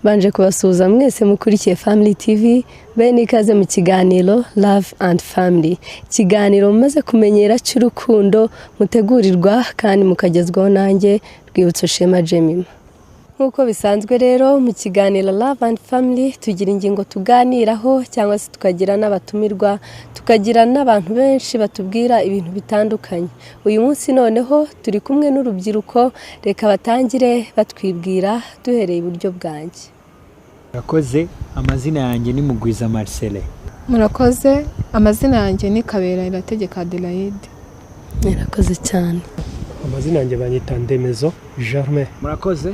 Banje kubasuhuza mwese mukurikiye Family TV, bene ikaze mu kiganiro Love and Family, ikiganiro mumaze kumenyera cy'urukundo, mutegurirwa kandi mukagezwaho nanjye Rwibutso Shema Jemima. Nk'uko bisanzwe rero, mu kiganiro Love and Family tugira ingingo tuganiraho, cyangwa se tukagira n'abatumirwa, tukagira n'abantu benshi batubwira ibintu bitandukanye. Uyu munsi noneho turi kumwe n'urubyiruko. Reka batangire batwibwira, duhereye iburyo bwanjye. Murakoze, amazina yanjye ni Mugwiza Marcele. Murakoze, amazina yanjye ni Kabera Irategeka Adelaide. Murakoze cyane. Amazina yanjye banyita Ndemezo Germain. Murakoze,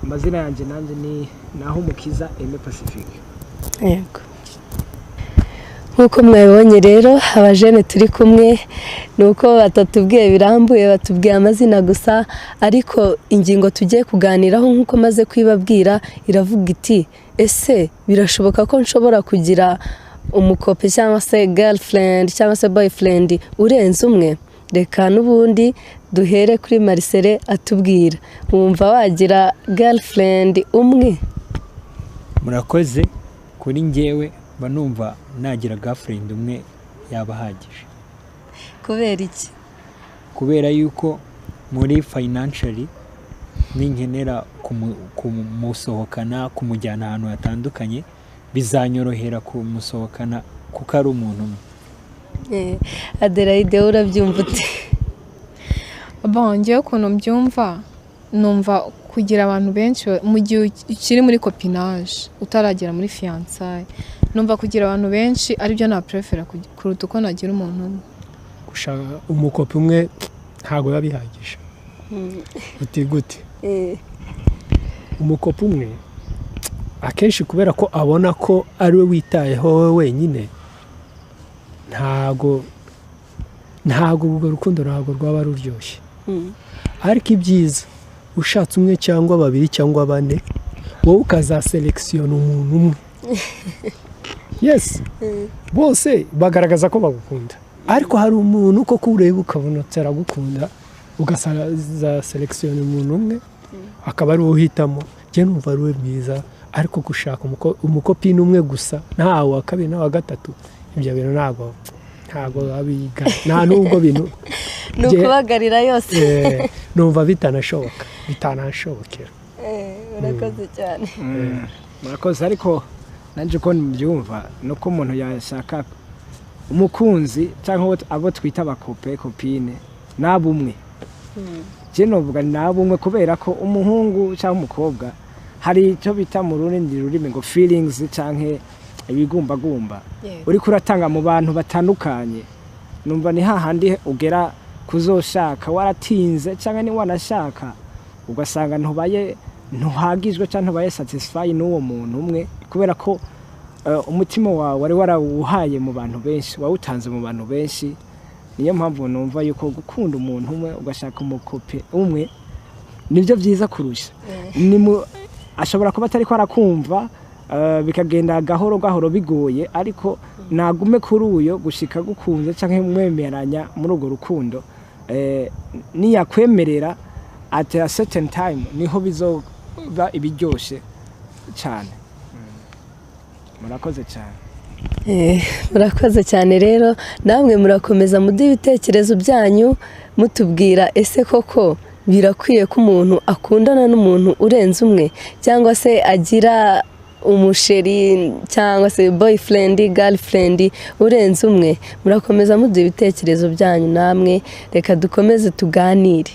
amazina yanjye nanjye ni Naho Umukiza Aime Pacifique. Yego, nk'uko mwabibonye rero, abajene turi kumwe ni uko batatubwiye birambuye, batubwiye amazina gusa, ariko ingingo tugiye kuganiraho, nk'uko maze kwibabwira, iravuga iti: "Ese birashoboka ko nshobora kugira umukope cyangwa se girlfriend cyangwa se boyfriend urenze umwe?" Reka n'ubundi duhere kuri Marcele atubwira: wumva wagira girlfriend umwe? Murakoze, kuri njyewe mba numva nagira girlfriend umwe yaba ahagije. Kubera iki? Kubera yuko muri financially ninkenera kumusohokana, kumujyana ahantu hatandukanye, bizanyorohera kumusohokana kuko ari umuntu umwe. Adelaide, wowe urabyumva ute? Bon, njyewe ukuntu mbyumva, numva kugira abantu benshi mu gihe ukiri muri copinage, utaragera muri fiançailles, numva kugira abantu benshi aribyo naprefera kuruta uko nagira umuntu umwe. Gushaka umukopi umwe ntabwo biba bihagije. Uti gute? Umukopi umwe akenshi, kubera ko abona ko ari we witayeho wowe wenyine, ntago urwo rukundo ntabwo rwaba ruryoshye. Ariko ibyiza, ushatse umwe cyangwa babiri cyangwa bane, wowe ukazaselekisiyona umuntu umwe. Yes, bose bagaragaza ko bagukunda, ariko hari umuntu koko ureba ukabona aragukunda, ukazaselekisiyona umuntu umwe akaba ari we uhitamo. Njye numva ari we mwiza. Ariko gushaka umukopine umwe gusa, nta wa kabiri nta wa gatatu, ibyo bintu ntabwo biba biga, nta n'ubwo bintu Ni ukubagarira yose. Numva bitanashoboka, bitanashobokera. Urakoze cyane. Murakoze, ariko nanjye uko mbyumva ni uko umuntu yashaka umukunzi cyangwa abo twita abakope, copine, n'abumwe. Njye novuga ni n'abumwe, kubera ko umuhungu cyangwa umukobwa hari icyo bita mu rundi rurimi ngo feelings cyangwa ibigumbagumba uriko uratanga mu bantu batandukanye. Numva ni hahandi ugera kuzoshaka waratinze, cyangwa ni wanashaka ugasanga ntubaye, ntuhagijwe cyangwa ntubaye satisfy n'uwo muntu umwe, kubera ko umutima wawe wari warawuhaye mu bantu benshi, wawutanze mu bantu benshi. Niyo mpamvu numva yuko gukunda umuntu umwe, ugashaka umukope umwe, nibyo byiza kurusha. Ni ashobora kuba atari ko arakumva, bikagenda gahoro gahoro bigoye, ariko nagume kuri uyo gushika gukunze cyangwa mwemeranya muri urwo rukundo. Niyakwemerera at a certain time, niho bizoba ibiryoshe cyane. Murakoze cyane. Murakoze cyane rero. Namwe murakomeza muduhe ibitekerezo byanyu, mutubwira: ese koko birakwiye ko umuntu akundana n'umuntu urenze umwe, cyangwa se agira umusheri cyangwa se boyfriend, girlfriend urenze umwe? Murakomeza muduha ibitekerezo byanyu namwe. Reka dukomeze tuganire.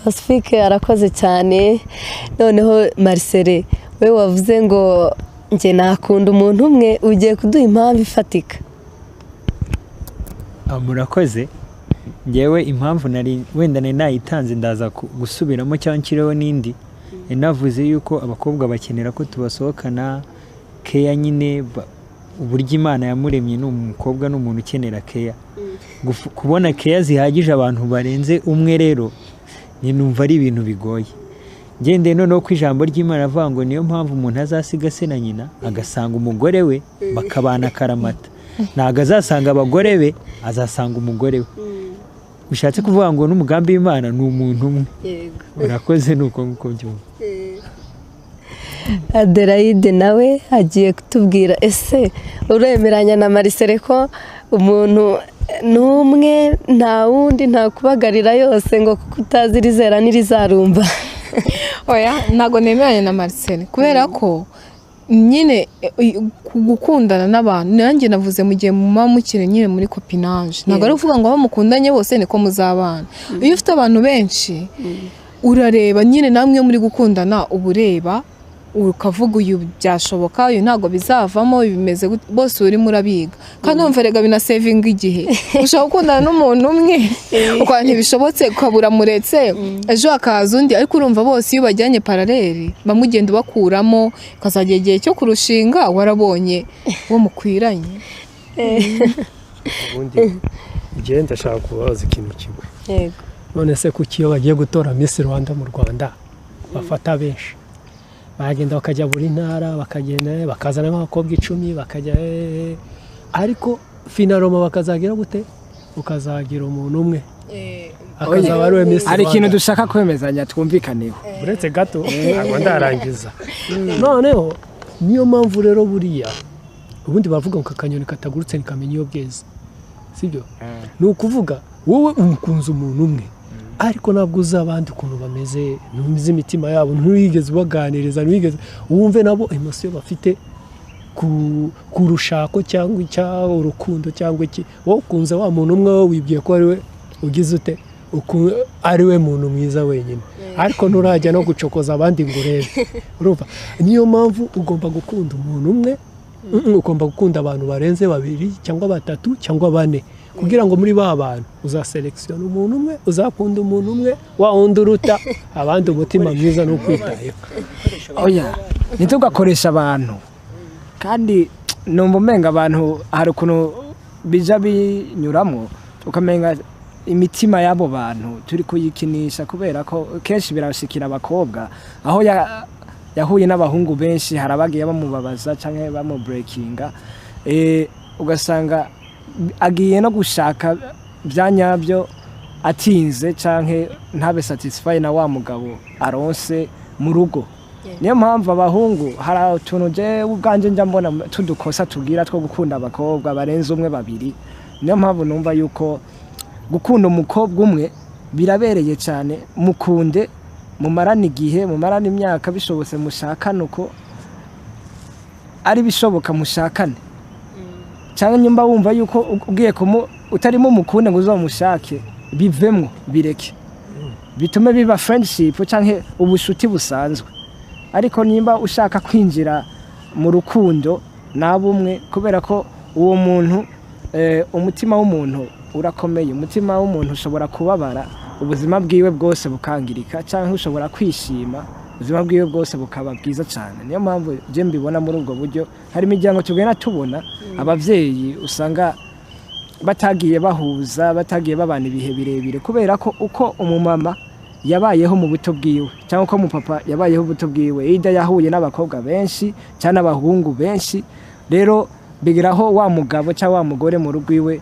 Pacifique arakoze cyane. Noneho Marcele, we wavuze ngo Njye nakunda umuntu umwe. Ugiye kuduha impamvu ifatika. Murakoze. Ngewe impamvu nari wenda nari nayitanze, ndaza gusubiramo cyangwa nshyireho n'indi. Navuze yuko abakobwa bakenera ko tubasohokana, care nyine. Uburyo Imana yamuremye, ni umukobwa, ni umuntu ukenera care. Kubona care zihagije abantu barenze umwe rero ni numva ari ibintu bigoye. Ngendeye noneho ko ijambo ry'Imana avuga ngo niyo mpamvu umuntu azasiga se na nyina agasanga umugore we bakabana akaramata. Ntabwo azasanga abagore be, azasanga umugore we. Bishatse kuvuga ngo n'umugambi w'Imana ni umuntu umwe. Urakoze, ni uko nguko mbyumva. Adelaide nawe agiye kutubwira: ese uremeranya na Marcel ko umuntu ni umwe, nta wundi, nta kubagarira yose, ngo kuko utazi irizera n'irizarumba? Oya, ntabwo nemeranya na Marcel, kubera ko nyine gukundana n'abantu, nanjye navuze mu gihe muba mukiri nyine muri copinage, ntabwo ari ukuvuga ngo abo mukundanye bose niko muzabana. Iyo ufite abantu benshi, urareba nyine, namwe muri gukundana uba ureba ukavuga: uyu byashoboka, uyu ntabwo bizavamo, bimeze gute. Bose urimo urabiga, kandi wumva rega binasevinga igihe. Ushobora gukundana n'umuntu umwe ukaba ntibishobotse, ukabura muretse, ejo hakaza undi. Ariko urumva bose iyo ubajyanye parallel, bamwe ugenda ubakuramo, ukazagera igihe cyo kurushinga warabonye uwo mukwiranye. Ubundi njyewe ndashaka kubabaza ikintu kimwe. Yego. None se kuki iyo bagiye gutora Miss Rwanda mu Rwanda bafata benshi, baragenda bakajya buri ntara, bakagenda bakazana nk'abakobwa 10, bakajya ariko finalement bakazagira gute? Ukazagira umuntu umwe akazaba ari we Miss Hari ikintu Rwanda. dushaka kwemezanya, twumvikaneho. Uretse gato, ntabwo ndarangiza. Noneho niyo mpamvu rero buriya ubundi bavuga ngo akanyoni katagurutse ntikamenya iyo bweze, sibyo? Ni ukuvuga wowe umukunze umuntu umwe, ariko ntabwo uzi abandi ukuntu bameze, ntuzi imitima yabo, ntiwigeze ubaganiriza, ntiwigeze wumve nabo émotion bafite ku rushako cyangwa icya urukundo cyangwa iki. Wowe ukunze wa muntu umwe, wowe wibwiye ko ari we ugize ute, ari we muntu mwiza wenyine, ariko nturajya no gucokoza abandi ngo urebe. Urumva, niyo mpamvu ugomba gukunda umuntu umwe, ugomba gukunda abantu barenze babiri cyangwa batatu cyangwa bane, kugira ngo muri ba bantu uzaselekisiyona umuntu umwe, uzakunda umuntu umwe, wa wundi uruta abandi umutima mwiza n'ukwitayeho. Oya, ntitugakoresha abantu. Kandi numva umenga abantu hari ukuntu bija binyuramo, ukamenga imitima y'abo bantu turi kuyikinisha, kubera ko kenshi birashikira abakobwa aho yahuye n'abahungu benshi, hari abagiye bamubabaza cyangwa bamubreakinga, ugasanga agiye no gushaka bya nyabyo atinze, canke ntabe satisfied na wa mugabo aronse mu rugo. Niyo mpamvu abahungu hari utuntu je ubwanje njya mbona tudukosa tugira two gukunda abakobwa barenze umwe, babiri. Niyo mpamvu numva yuko gukunda umukobwa umwe birabereye cyane. Mukunde, mumarane igihe, mumarane imyaka, bishobotse mushakane, uko ari bishoboka mushakane, cyangwa nyumba wumva yuko ugiye kumu utarimo umukunde ngo uzamushake, bivemwo, bireke, bitume biba friendship cyangwa ubushuti busanzwe. Ariko nimba ushaka kwinjira mu rukundo naba umwe, kubera ko uwo muntu umutima w'umuntu urakomeye. Umutima w'umuntu ushobora kubabara ubuzima bwiwe bwose bukangirika, cyangwa ushobora kwishima ubuzima bwiwe bwose bukaba bwiza cyane. Niyo mpamvu je mbibona muri ubwo buryo. Hari imiryango tugenda tubona abavyeyi usanga batagiye bahuza, batagiye babana ibihe birebire, kubera ko uko umumama yabayeho mu buto bwiwe cyangwa uko umupapa yabayeho ubuto bwiwe, ida yahuye n'abakobwa benshi cyangwa n'abahungu benshi, rero bigeraho wa mugabo cyangwa wa mugore mu rugo iwe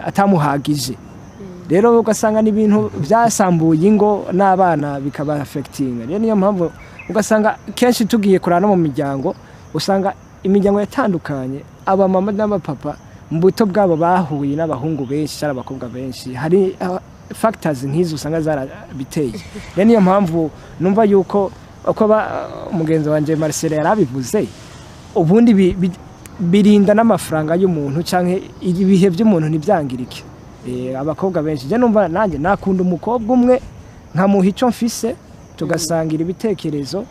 atamuhagije. Rero ugasanga n'ibintu byasambuye ingo n'abana bikaba affecting. Rero niyo mpamvu ugasanga kenshi tugiye kurana no mu miryango, usanga imiryango yatandukanye, abamama n'abapapa mu buto bwabo bahuye n'abahungu benshi cyangwa abakobwa benshi. Hari factors nk'izo usanga zarabiteye. Rero niyo mpamvu numva yuko uko umugenzi wanjye Marcel yarabivuze, ubundi birinda n'amafaranga y'umuntu cyangwa ibihe by'umuntu ntibyangirike. Abakobwa benshi, je numva nanjye nakunda umukobwa umwe, nkamuha icyo mfise, tugasangira ibitekerezo,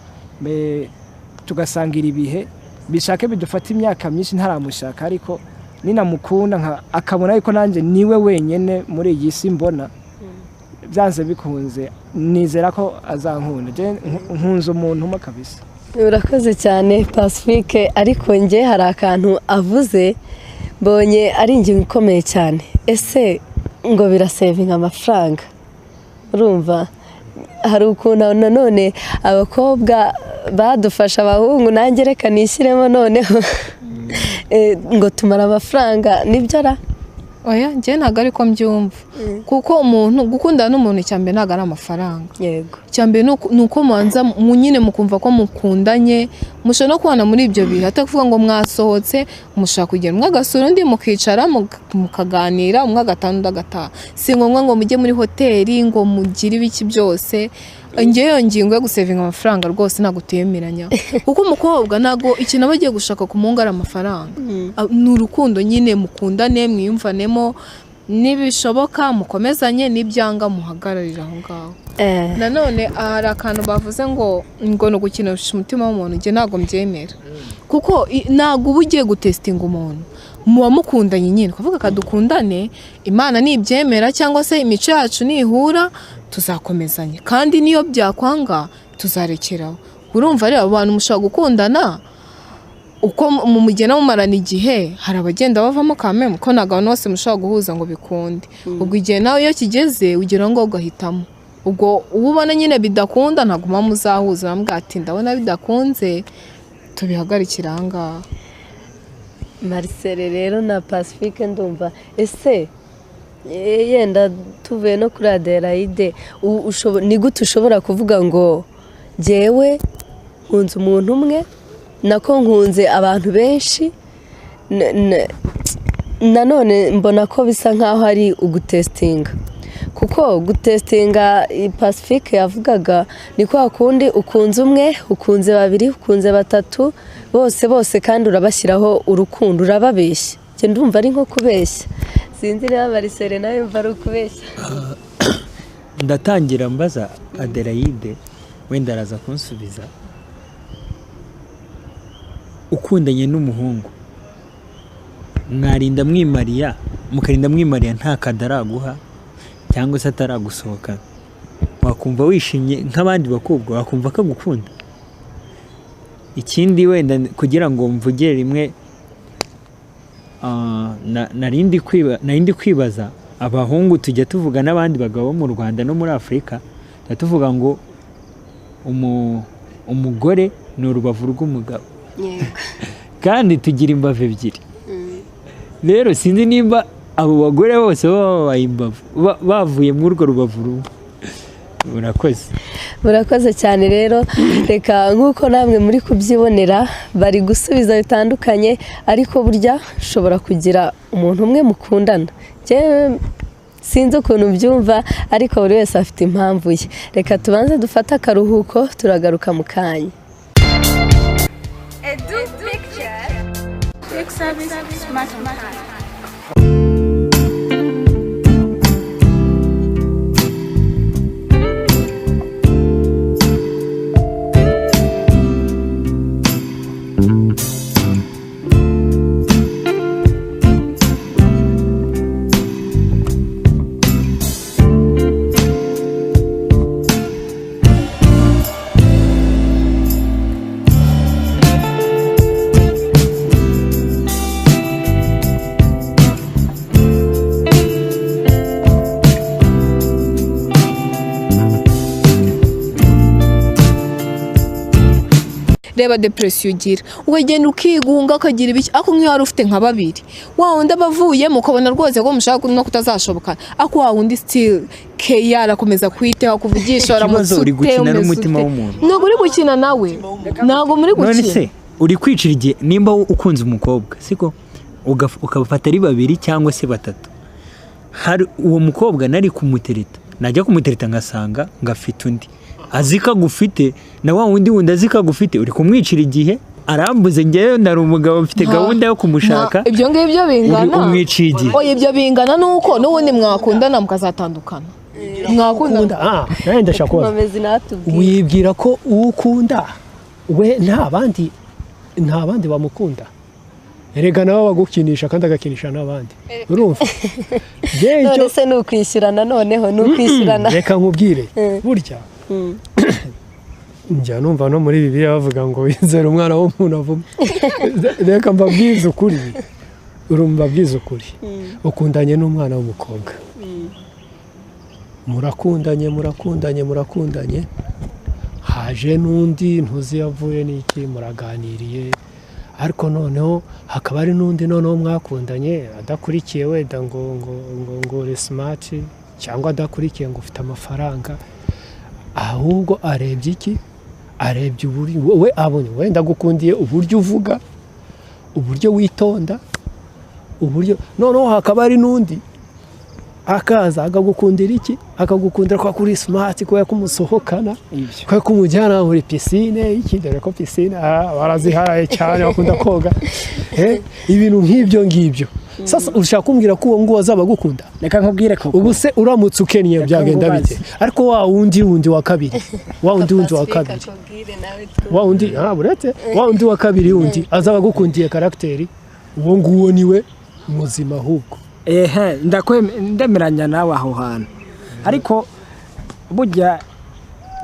tugasangira ibihe. Bishake bidufata imyaka myinshi ntaramushaka, ariko ninamukunda akabona yuko nanjye niwe wenyene muri iyi si mbona, byanze bikunze nizera ko azankunda. Je nkunze umuntu umwe kabisa. Urakoze cyane Pacifique, ariko nge hari akantu avuze mbonye ari ingingo ikomeye cyane. Ese ngo birasevinga amafaranga? Urumva hari ukuntu nanone abakobwa badufasha abahungu, nanjye reka nishyiremo noneho ngo tumara amafaranga, nibyo ra? Oya, njye ntabwo ariko mbyumva, kuko umuntu gukundana n'umuntu icyambere ntabwo ari amafaranga. Yego, icyambere ni uko mubanza nyine mukumva ko mukundanye, mushobora no kubana muri ibyo bihe, atakuvuga ngo mwasohotse mushaka kugera umwe agasura undi, mukicara mukaganira, umwe agataha undi agataha. Si ngombwa ngo mujye muri hoteli ngo mugire ibiki byose. Njye iyo ngingo yo gusevinga amafaranga rwose ntabwo tuyemeranya, kuko umukobwa ntabwo ikintu aba agiye gushaka ku muhungu ari amafaranga. Ni urukundo nyine, mukundane, mwiyumvanemo, nibishoboka mukomezanye, nibyanga muhagararira aho ngaho. Nanone hari akantu bavuze ngo ni ugukinisha umutima w'umuntu, njye ntabwo mbyemera, kuko ntabwo uba ugiye gutesitinga umuntu, muba mukundanye nyine, kuvuga kadukundane, Imana nibyemera cyangwa se imico yacu nihura tuzakomezanya, kandi niyo byakwanga tuzarekeraho. Urumva rero abantu mushobora gukundana uko mugenda mumarana igihe, hari abagenda bavamo kameme, ko ntabwo abantu bose mushobora guhuza ngo bikunde. Ubwo igihe nawe iyo kigeze ugira ngo ugahitamo, ubwo uba ubona nyine bidakunda ntabwo muba muzahuza, bamubwira ati ndabona bidakunze tubihagarikira aha ngaha. Marcel rero na Pacifique, ndumva ese yenda tuvuye no kuri Adelaide, ni gute ushobora kuvuga ngo jyewe nkunze umuntu umwe, nako nkunze abantu benshi? Nanone mbona ko bisa nkaho ari ugutesitinga, kuko gutesitinga Pacifique yavugaga ni kwa kundi ukunze umwe, ukunze babiri, ukunze batatu, bose bose, kandi urabashyiraho urukundo, urababeshya. Njye ndumva ari nko kubeshya, sinzi niba Marcel nawe yumva ari ukubeshya. Ndatangira mbaza Adelaide, wenda araza kunsubiza. Ukundanye n'umuhungu mwarinda mwimariya, mukarinda mwimariya nta kadaraguha cyangwa se ataragusohoka, wakumva wishimye nk'abandi bakobwa, wakumva akagukunda? Ikindi wenda kugira ngo mvugire rimwe, narindi kwibaza, abahungu tujya tuvuga n'abandi bagabo mu Rwanda no muri Afurika, tuvuga ngo umugore ni urubavu rw'umugabo, kandi tugira imbavu ebyiri. Rero sinzi nimba abo bagore bose babaye imbavu bavuye muri urwo rubavu rumwe. Murakoze. Murakoze cyane. Rero reka nk'uko namwe muri kubyibonera bari gusubiza bitandukanye, ariko burya ushobora kugira umuntu umwe mukundana. Sinzi ukuntu byumva, ariko buri wese afite impamvu ye. Reka tubanze dufate akaruhuko, turagaruka mu kanya. Reba depression ugira, ukagenda ukigunga ukagira ibiki, ako nk'iyo wari ufite nka babiri, wa wundi abavuyemo ukabona rwose ko mushaka no kutazashobokana, ako wa wundi still care arakomeza kwiteho, kuvugisha, aramutse uri gukina n'umutima w'umuntu. Ntabwo uri gukina nawe, ntabwo muri gukina. None se uri kwicira igihe nimba ukunze umukobwa, siko ukabafata ari babiri cyangwa se batatu, hari uwo mukobwa nari kumutereta, najya kumutereta ngasanga ngafite undi azika gufite, na wa wundi wundi azika gufite, uri kumwicira igihe. Arambuze ngewe nari umugabo mfite gahunda yo kumushaka. Ibyo ngibyo bingana, oye ibyo bingana nuko n'ubundi mwakundana mukazatandukana. Mwakunda. Nawe ndashaka kubaza, wibwira ko ukunda we nta bandi Nta bandi bamukunda. Erega nawe bagukinisha kandi agakinisha n'abandi, urumva? None se ni ukwishyurana? Noneho ni ukwishyurana. Reka nkubwire, burya njya numva no muri Bibiliya bavuga ngo wizere umwana w'umuntu avuga. Reka mbabwize ukuri, urumva, mbabwize ukuri. Ukundanye n'umwana w'umukobwa, murakundanye, murakundanye, murakundanye, haje n'undi ntuzi yavuye n'iki, muraganiriye, ariko noneho hakaba hari n'undi noneho mwakundanye adakurikiye wenda ngo uri smart, cyangwa adakurikiye ngo ufite amafaranga, ahubwo arebye iki? Arebye uburyo we abonye wenda agukundiye uburyo uvuga, uburyo witonda, uburyo. Noneho hakaba hari n'undi akaza akagukundira iki? Akagukundira ko kuri smart, kubera ko umusohokana, Ibyo. kubera ko umujyana muri piscine iki, dore ko piscine baraziharaye cyane, bakunda koga, ibintu nk'ibyo ngibyo. Sasa ushaka kumbwira ko uwo nguwo azaba agukunda? Reka nkubwire koko. Ubu se uramutse ukennye Reka byagenda nkubaze. bite? Ariko wa wundi wa kabiri, wa wundi wa kabiri, wa wundi, buretse wa wundi wa kabiri wundi azaba agukundiye caractère, uwo nguwo niwe muzima ahubwo. Ehe, ndemeranya nawe aho hantu, ariko burya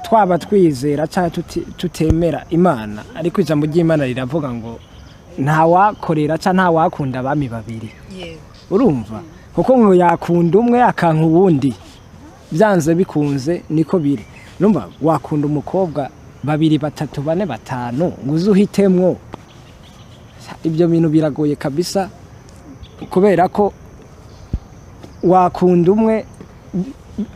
twaba twizera cyangwa tutemera Imana, ariko ijambo ry'Imana riravuga ngo ntawakorera cyangwa ntawakunda abami babiri, urumva? Kuko ngo yakunda umwe akanka uwundi, byanze bikunze niko biri. Urumva, wakunda umukobwa babiri, batatu, bane, batanu, ngo uze uhitemwo, ibyo bintu biragoye kabisa, kubera ko wakunda umwe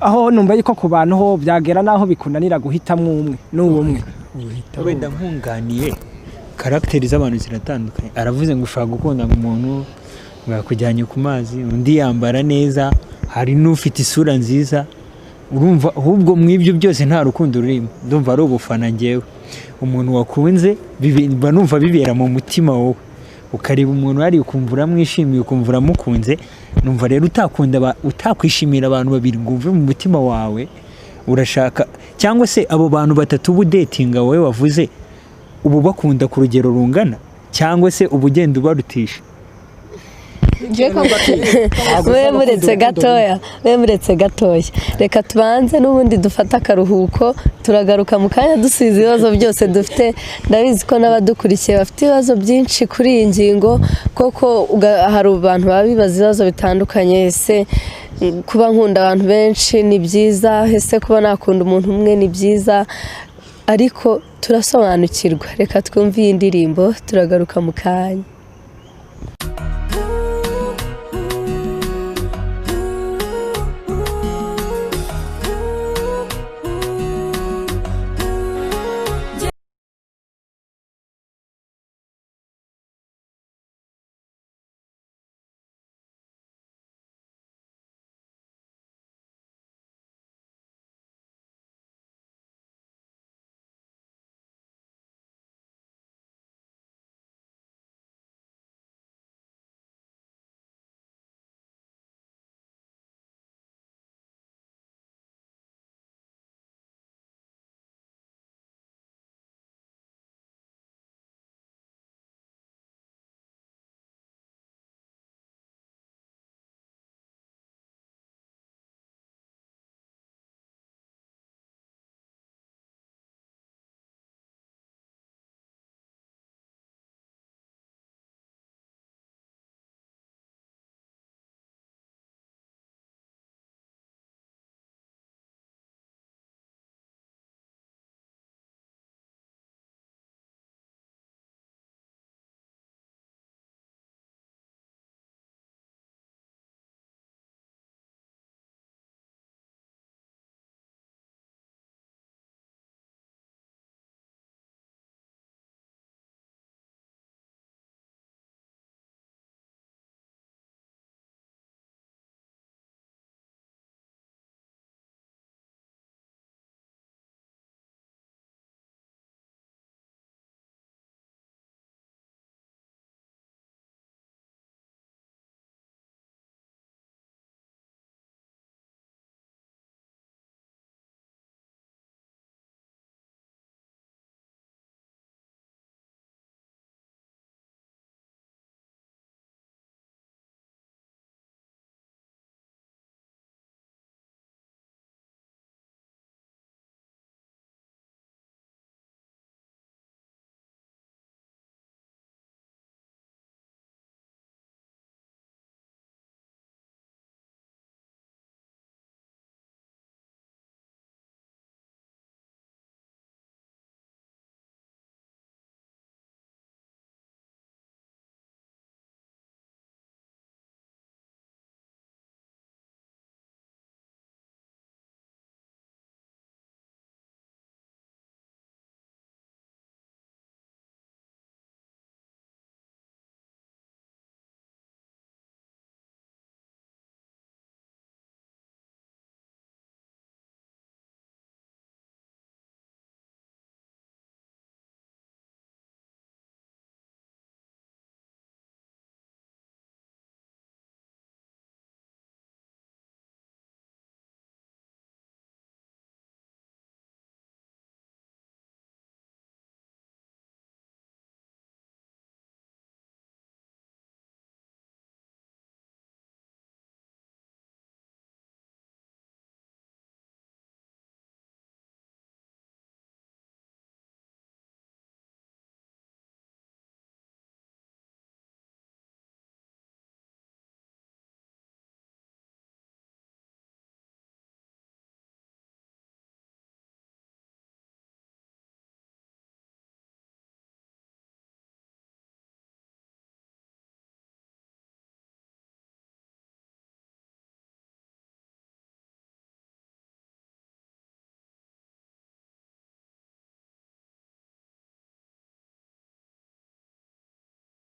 aho numva yuko ku bantu ho byagera naho bikunanira guhitamwo umwe n'uwo umwe. Wenda nkunganiye, caractère z'abantu ziratandukanye. Aravuze ngo ushobora gukunda umuntu ngo yakujyanye ku mazi, undi yambara neza, hari n'ufite isura nziza, urumva? Ahubwo mu ibyo byose nta rukundo rurimo, ndumva ari ubufana. Ngewe umuntu wakunze mba numva bibera mu mutima wowe, ukareba umuntu hari ukumva uramwishimiye, ukumva uramukunze. Numva rero utakunda utakwishimira abantu babiri ngo uve mu mutima wawe urashaka, cyangwa se abo bantu batatu uba udatinga wowe wavuze, ubu bakunda ku rugero rungana, cyangwa se uba ugenda ubarutisha? We muretse gatoya, we muretse gatoya, reka tubanze n'ubundi dufate akaruhuko, turagaruka mu kanya dusize ibibazo byose dufite. Ndabizi ko n'abadukurikiye bafite ibibazo byinshi kuri iyi ngingo koko. Hari abantu baba bibaza ibibazo bitandukanye: ese kuba nkunda abantu benshi ni byiza? Ese kuba nakunda umuntu umwe ni byiza? Ariko turasobanukirwa. Reka twumve iyi ndirimbo, turagaruka mu kanya.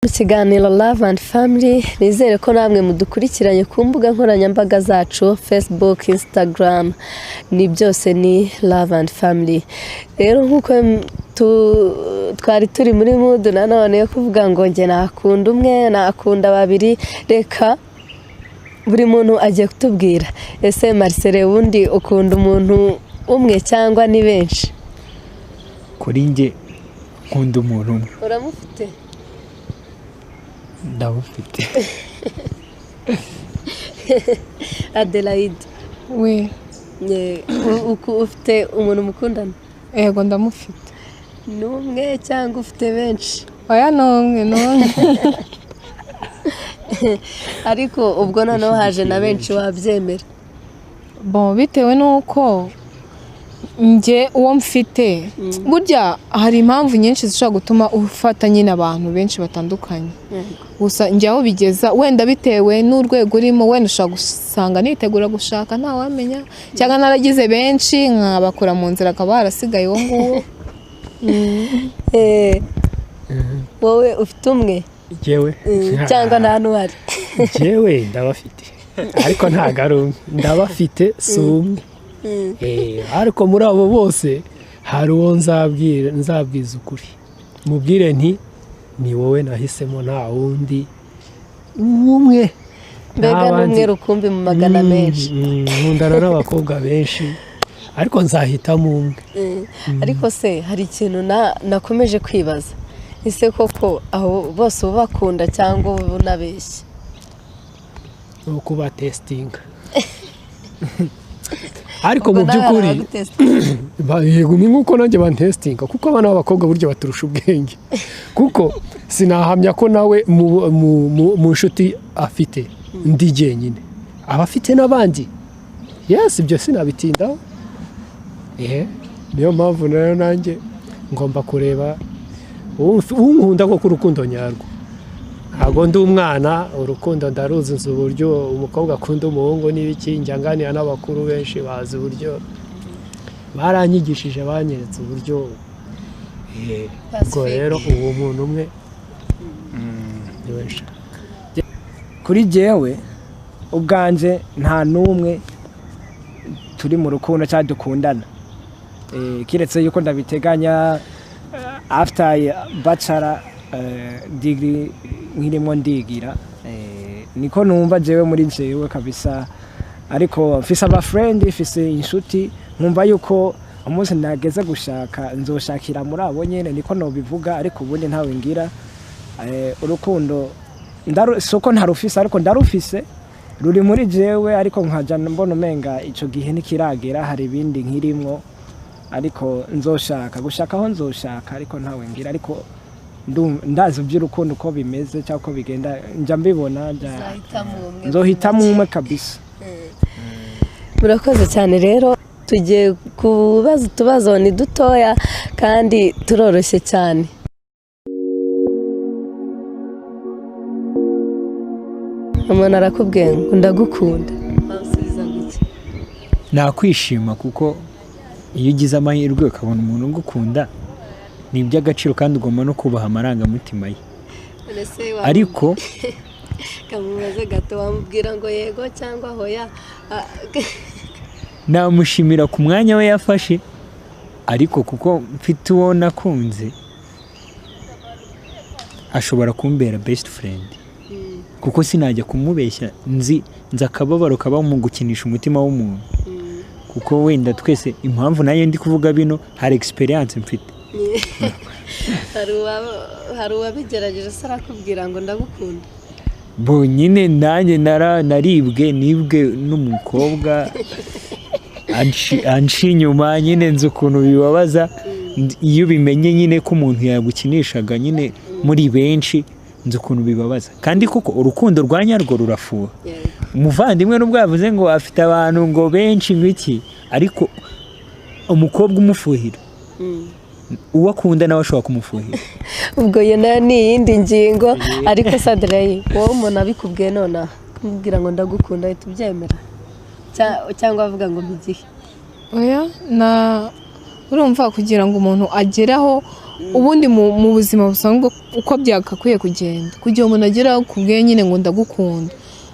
Mu kiganiro Love and Family, nizere ko namwe mudukurikiranye ku mbuga nkoranyambaga zacu, Facebook, Instagram, ni byose ni Love and Family. Rero nk'uko twari turi muri mood nanone yo kuvuga ngo njye nakunda umwe, nakunda babiri, reka buri muntu agiye kutubwira. Ese Marcel, wundi ukunda umuntu umwe cyangwa ni benshi? Kuri njye nkunda umuntu umwe. Uramufite? Ndamufite. Adelaide, We. Ufite umuntu mukundana? Yego, ndamufite. Ni umwe cyangwa ufite benshi? Oya, ni umwe, ni umwe. Ariko ubwo noneho haje na benshi wabyemera? Bon, bitewe n'uko njye uwo mfite, burya hari impamvu nyinshi zishobora gutuma ufata nyine abantu benshi batandukanye. Gusa njye aho bigeza, wenda bitewe n'urwego urimo, wenda ushobora gusanga nitegura gushaka, ntawamenya, cyangwa naragize benshi nkabakura mu nzira akaba harasigaye uwo nguwo. Wowe ufite umwe? Jewe. Cyangwa nta n'uhari? Jewe ndabafite, ariko ntabwo ari umwe. Ndabafite, si umwe. Ariko muri abo bose hari uwo nzabwira, nzabwiza ukuri, mubwire nti ni wowe nahisemo, nta wundi, umwe. Mbega N'abandi. n'umwe rukumbi mu magana menshi. Nkundana n'abakobwa benshi, ariko nzahitamo umwe. Ariko se hari ikintu nakomeje kwibaza: ese koko abo bose uba bakunda cyangwa uba unabeshya? Ni ukuba testinga, ariko Ubwo mu nawe by'ukuri arabagutestinga. Yego, ni nk'uko nanjye bantestinga, kuko abana b'abakobwa burya baturusha ubwenge, kuko sinahamya ko nawe mu nshuti afite ndi jyenyine, aba afite n'abandi. Yes, ibyo sinabitindaho. Ehe, niyo mpamvu rero nanjye ngomba kureba unkunda koko, urukundo nyarwo. Ntabwo ndi umwana, urukundo ndaruzi, nzi uburyo umukobwa akunda umuhungu n'ibiki. Njya nganira n'abakuru benshi, bazi uburyo, baranyigishije, banyeretse uburyo. Ubwo Pacifique. rero uwo muntu umwe niwe nshaka. Kuri jewe ubwanje nta n'umwe turi mu rukundo cyangwa dukundana. Kiretse yuko ndabiteganya after bachelor degree nkirimo ndigira. Niko numva jewe muri jewe kabisa, ariko mfise aba friend, mfise inshuti, nkumva yuko umunsi nageze gushaka nzoshakira muri abo nyene, niko nobivuga. Ariko ubundi ntawe ngira. Urukundo soko ntarufise, ariko ndarufise, ruri muri jewe, ariko nkaja mbona umenga ico gihe ntikiragera, hari ibindi nkirimwo. Ariko nzoshaka gushaka aho nzoshaka, ariko ntawe ngira. Ariko ndazi iby'urukundo uko bimeze cyangwa uko bigenda, njya mbibona, Uzahitamo umwe. nzohitamo umwe kabisa. Murakoze cyane. Rero tugiye kubaza utubazo, ni dutoya kandi turoroshye cyane. Umuntu arakubwiye ngo ndagukunda, wamusubiza ngo iki? Nakwishima, kuko iyo ugize amahirwe ukabona umuntu ugukunda ni iby'agaciro, kandi ugomba no kubaha amarangamutima ye. Ariko kamubaze gato, wamubwira ngo yego cyangwa hoya? Namushimira ku mwanya we yafashe, ariko kuko mfite uwo nakunze, ashobora kumbera best friend, kuko sinajya kumubeshya. Nzi akababaro kaba mu gukinisha umutima w'umuntu, kuko wenda twese, impamvu nayo ndi kuvuga bino, hari experience mfite. Hari uwabigerageje se arakubwira ngo ndagukunda? Bonyine nanjye naribwe, nibwe n'umukobwa anci inyuma nyine. Nzi ukuntu bibabaza iyo ubimenye nyine ko umuntu yagukinishaga nyine muri benshi. Nzi ukuntu bibabaza, kandi koko urukundo rwa nyarwo rurafuha. Umuvandimwe nubwo yavuze ngo afite abantu ngo benshi ngiki, ariko umukobwa umufuhira, uwo akunda nawe ashobora kumufuhira. Ubwo iyo nayo ni iyindi ngingo. Ariko Sadirayi, wowe umuntu abikubwiye nonaha, kumubwira ngo ndagukunda, ahita ubyemera cyangwa avuga ngo mpa igihe? Oya, na urumva kugira ngo umuntu agere aho Ubundi mu buzima busanzwe uko byagakwiye kugenda kugira umuntu agera ku bwe nyine ngo ndagukunda,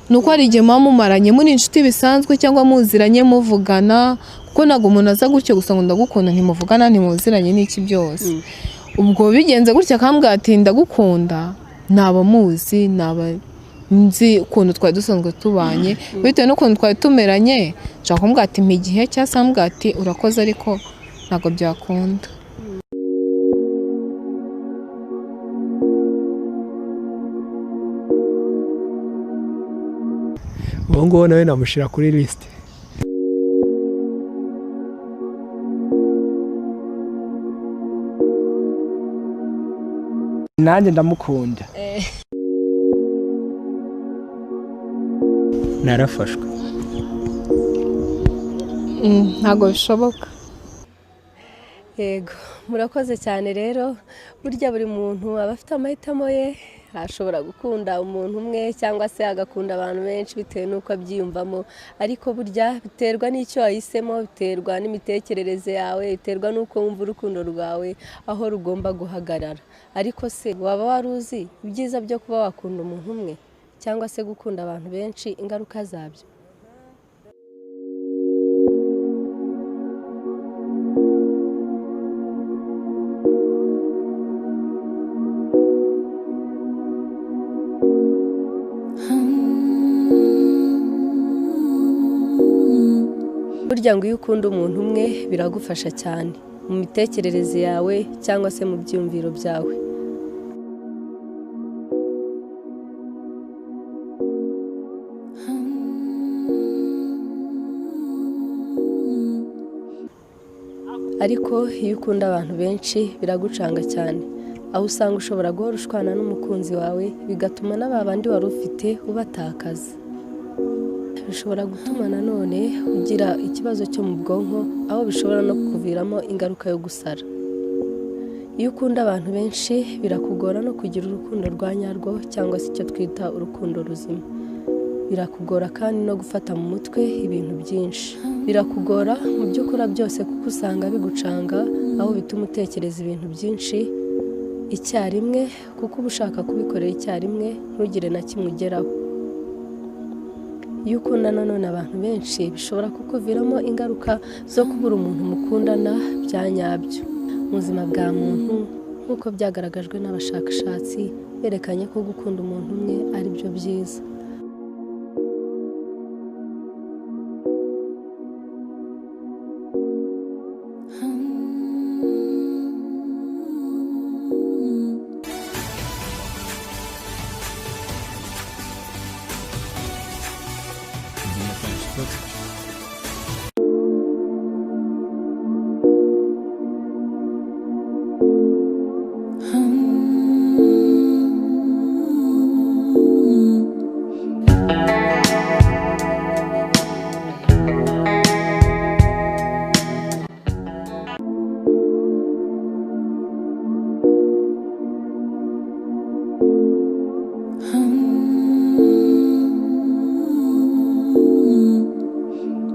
ni uko hari igihe muba mumaranye muri inshuti bisanzwe cyangwa muziranye muvugana, kuko ntabwo umuntu aza gutyo gusa ngo ndagukunda, ntimuvugana ntimuziranye n'iki byose. Ubwo bigenze gutya akambwira ati ndagukunda, naba muzi, naba nzi ukuntu twari dusanzwe tubanye, bitewe n'ukuntu twari tumeranye, nshobora kumubwira ati mpa igihe, cyangwa se amubwira ati urakoze ariko ntabwo byakunda. Uwo nguwo nawe namushyira kuri lisite. Nanjye ndamukunda. Narafashwe. Ntabwo bishoboka. Yego, murakoze cyane rero. Burya buri muntu aba afite amahitamo ye, ashobora gukunda umuntu umwe cyangwa se agakunda abantu benshi bitewe n'uko abyiyumvamo, ariko burya biterwa n'icyo wahisemo, biterwa n'imitekerereze yawe, biterwa n'uko wumva urukundo rwawe aho rugomba guhagarara. Ariko se waba wari uzi ibyiza byo kuba wakunda umuntu umwe cyangwa se gukunda abantu benshi, ingaruka zabyo? Burya ngo iyo ukunda umuntu umwe biragufasha cyane mu mitekerereze yawe cyangwa se mu byiyumviro byawe. Ariko iyo ukunda abantu benshi biragucanga cyane, aho usanga ushobora guhora ushwana n'umukunzi wawe, bigatuma n'aba bandi wari ufite ubatakaza. Bishobora gutuma nanone ugira ikibazo cyo mu bwonko, aho bishobora no kukuviramo ingaruka yo gusara. Iyo ukunda abantu benshi birakugora no kugira urukundo rwa nyarwo cyangwa se icyo twita urukundo ruzima. Birakugora kandi no gufata mu mutwe ibintu byinshi. Birakugora mu byo ukora byose kuko usanga bigucanga, aho bituma utekereza ibintu byinshi icyarimwe, kuko uba ushaka kubikorera icyarimwe ntugire na kimwe ugeraho. Iyo ukunda nanone abantu benshi bishobora kukuviramo ingaruka zo kubura umuntu mukundana bya nyabyo. Mu buzima bwa muntu, nk'uko byagaragajwe n'abashakashatsi, berekanye ko gukunda umuntu umwe ari byo byiza.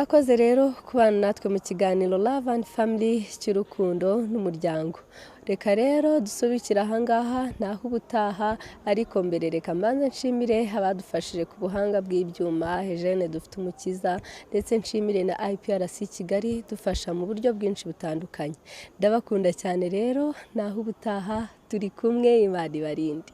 Akoze rero kubana natwe mu kiganiro Love and Family cy'urukundo n'umuryango. Reka rero dusubikira ahangaha naho ubutaha, ariko mbere reka mbanze nshimire abadufashije ku buhanga bw'ibyuma, Eugene dufite umukiza, ndetse nshimire na IPRC Kigali dufasha mu buryo bwinshi butandukanye. Ndabakunda cyane rero, naho ubutaha turi kumwe, Imana ibarinde.